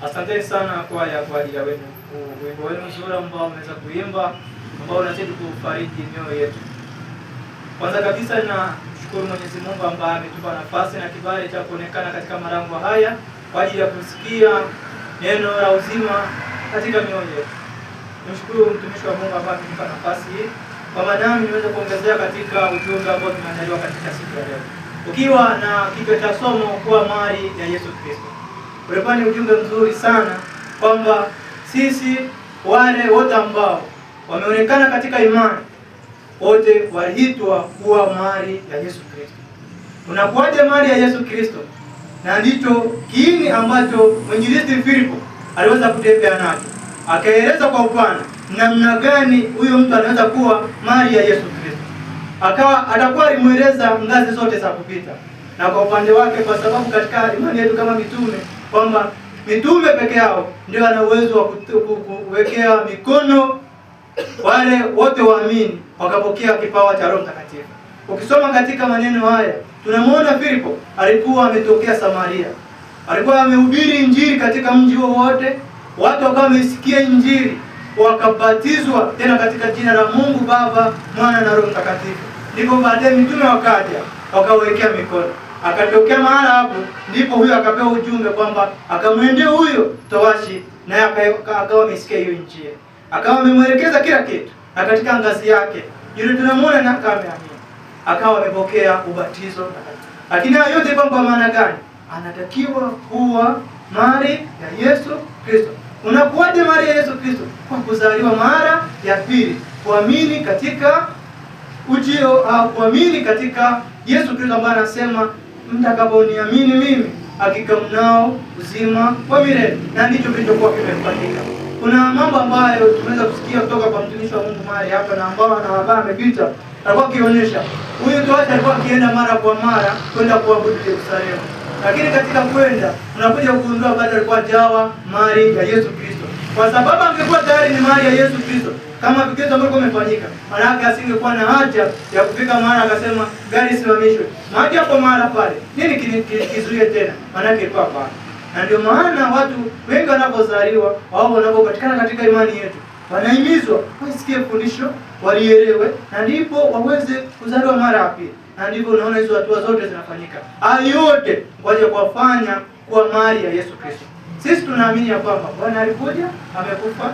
Asanteni sana kwaya kwa ajili ya wenu wimbo wenu mzuri ambao mmeweza kuimba ambao unazidi kufariji mioyo yetu. Kwanza kabisa nashukuru Mwenyezi Mungu ambaye ametupa nafasi na kibali cha kuonekana katika malango haya kwa ajili ya kusikia neno la uzima katika mioyo yetu. Nimshukuru mtumishi wa Mungu ambaye amenipa nafasi hii kwa maana niweze kuongezea katika ujumbe ambao tumeandaliwa katika siku ya leo, ukiwa na kichwa cha somo kuwa mali ya Yesu Kristo. Ulikuwa ni ujumbe mzuri sana kwamba sisi wale wote ambao wameonekana katika imani wote waliitwa kuwa mali ya Yesu Kristo. Unakuwaje mali ya Yesu Kristo? Na ndicho kiini ambacho mwinjilisti Filipo aliweza kutembea nacho, akaeleza kwa upana namna gani huyo mtu anaweza kuwa mali ya Yesu Kristo. Akawa atakuwa alimueleza ngazi zote za kupita, na kwa upande wake, kwa sababu katika imani yetu kama mitume kwamba mitume peke yao ndio ana uwezo wa kuwekea mikono wale wote waamini wakapokea kipawa cha Roho Mtakatifu. Ukisoma katika maneno haya tunamwona Filipo alikuwa ametokea Samaria, alikuwa amehubiri Injili katika mji huo wote, watu wakawa wamesikia Injili wakabatizwa tena katika jina la Mungu Baba, Mwana na Roho Mtakatifu. Ndipo baadaye mitume wakaja wakawekea mikono. Akatokea mahala hapo, ndipo huyo akapewa ujumbe kwamba akamwendea huyo towashi, naye akawa amesikia hiyo Injili, akawa amemwelekeza kila kitu, na katika ngazi yake yule tunamuona na akawa ameamini, akawa amepokea ubatizo. Lakini hayo yote kwa maana gani? Anatakiwa kuwa mali ya Yesu Kristo. Unakuwaje mali ya Yesu Kristo? Kwa kuzaliwa mara ya pili, kuamini katika ujio, kuamini katika Yesu Kristo ambaye anasema mtakaponiamini mimi hakika mnao uzima wa milele. Na ndicho kilichokuwa kimefanyika. Kuna mambo ambayo tumeweza kusikia kutoka kwa mtumishi wa Mungu mahali hapa na ambao na ambaye amepita, alikuwa akionyesha huyu towashi alikuwa akienda mara kwa mara kwenda kuabudu Yerusalemu, lakini katika kwenda unakuja kugundua bado alikuwa jawa mali ya Yesu Kristo, kwa sababu angekuwa tayari ni mali ya Yesu Kristo kama vigezo ambavyo vimefanyika, maana asingekuwa na haja ya kufika mahali akasema gari simamishwe, maji hapo mahala pale, nini kizuie tena? Maana ilikuwa pale. Na ndio maana watu wengi wanapozaliwa au wanapopatikana katika imani yetu wanahimizwa wasikie fundisho, walielewe, na ndipo waweze kuzaliwa mara ya pili. Na ndivyo unaona hizo hatua zote zinafanyika, hayo yote kwa ajili ya kuwafanya kuwa mali ya Yesu Kristo. Sisi tunaamini ya kwamba Bwana alikuja, amekufa,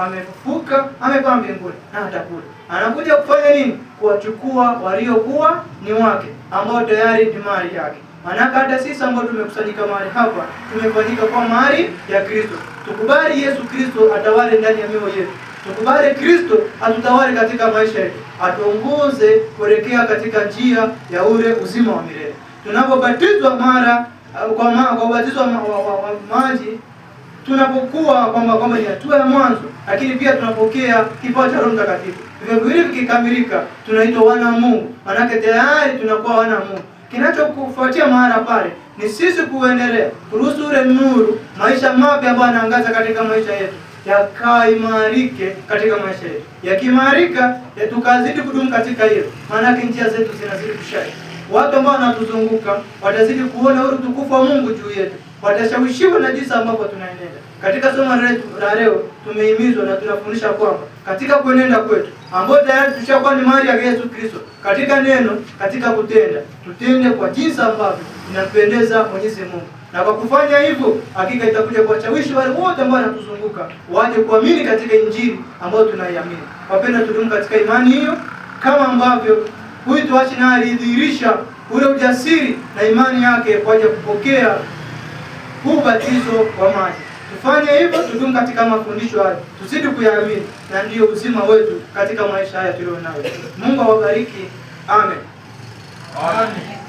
amefufuka, amepaa mbinguni na atakuja. Anakuja kufanya nini? Kuwachukua waliokuwa ni wake, ambao tayari ni mali yake. Maana hata sisi ambao tumekusanyika mahali hapa tumefanyika kwa mali ya Kristo. Tukubali Yesu Kristo atawale ndani ya mioyo yetu. Tukubali Kristo atutawale katika maisha yetu, atuongoze kuelekea katika njia ya ule uzima wa milele. Tunapobatizwa mara kwa ubatizo wa maji, tunapokuwa kwamba ni hatua ya mwanzo, lakini pia tunapokea kipawa cha Roho Mtakatifu. Hivyo viwili vikikamilika, tunaitwa wana wa Mungu. Maanake tayari tunakuwa wana wa Mungu. Kinachokufuatia mahala pale ni sisi kuendelea kuruhusu ule nuru, maisha mapya ambayo anaangaza katika maisha yetu yakaimarike katika maisha yetu. Yakiimarika, tukazidi kudumu katika hilo, maanake njia zetu zinazidi kushine. Watu ambao wanatuzunguka watazidi kuona ule utukufu wa Mungu juu yetu, watashawishiwa na jinsi ambavyo tunaenenda. Katika somo la leo tumehimizwa na tunafundisha kwamba katika kuenenda kwetu ambao tayari tushakuwa ni mali ya Yesu Kristo, katika neno, katika kutenda, tutende kwa jinsi ambavyo inampendeza Mwenyezi Mungu. Na kwa kufanya hivyo, hakika itakuja kuwashawishi wale wote ambao wanatuzunguka waje kuamini katika Injili ambayo tunaiamini. Wapenda, tudumu katika imani hiyo kama ambavyo huyu towashi naye alidhihirisha ule ujasiri na imani yake kwa ajili ya kupokea huu ubatizo wa maji. Tufanye hivyo, tudumu katika mafundisho haya, tuzidi kuyaamini, na ndiyo uzima wetu katika maisha haya tulionayo. Mungu awabariki. Amen. Amen.